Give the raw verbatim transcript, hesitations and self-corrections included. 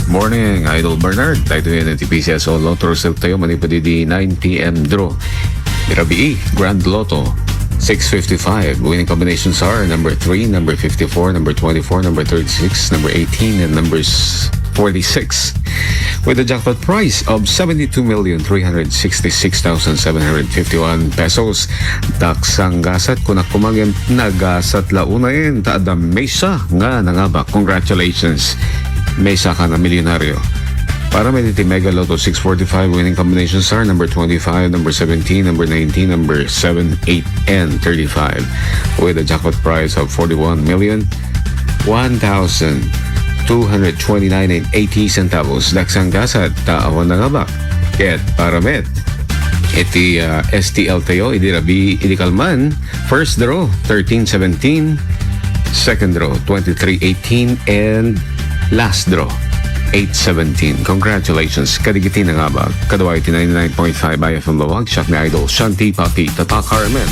Morning, Idol Bernard. Daytoy ti P C S O Lotto result tayo manipud iti nine P M draw. Rabii, Grand Lotto, six fifty-five. Winning combinations are number three, number fifty-four, number twenty-four, number thirty-six, number eighteen, and numbers forty-six. With a jackpot price of seventy-two million three hundred sixty-six thousand seven hundred fifty-one pesos. Daksang gasat, kunak kumangem, nagasat la unayen, ta adda maysa nga nangabak. Congratulations. Maysa ka na milyonaryo. Para met iti Mega Lotto six forty-five, winning combinations are number twenty-five, number seventeen, number nineteen, number seven, eight, and thirty-five, with a jackpot price of forty-one million one thousand two hundred twenty-nine and eighty centavos. Daksang gasat, ta awan nangabak. Ket para met iti, ah, S T L tayo, idi rabii, idi kalman, first draw, thirteen seventeen, second draw, twenty-three eighteen, and last draw, eight seventeen. Congratulations kadagiti nangabak. Kadua iti ninety-nine point five I F M Laoag, siak ni Idol Shanti Papi Tata Carmen.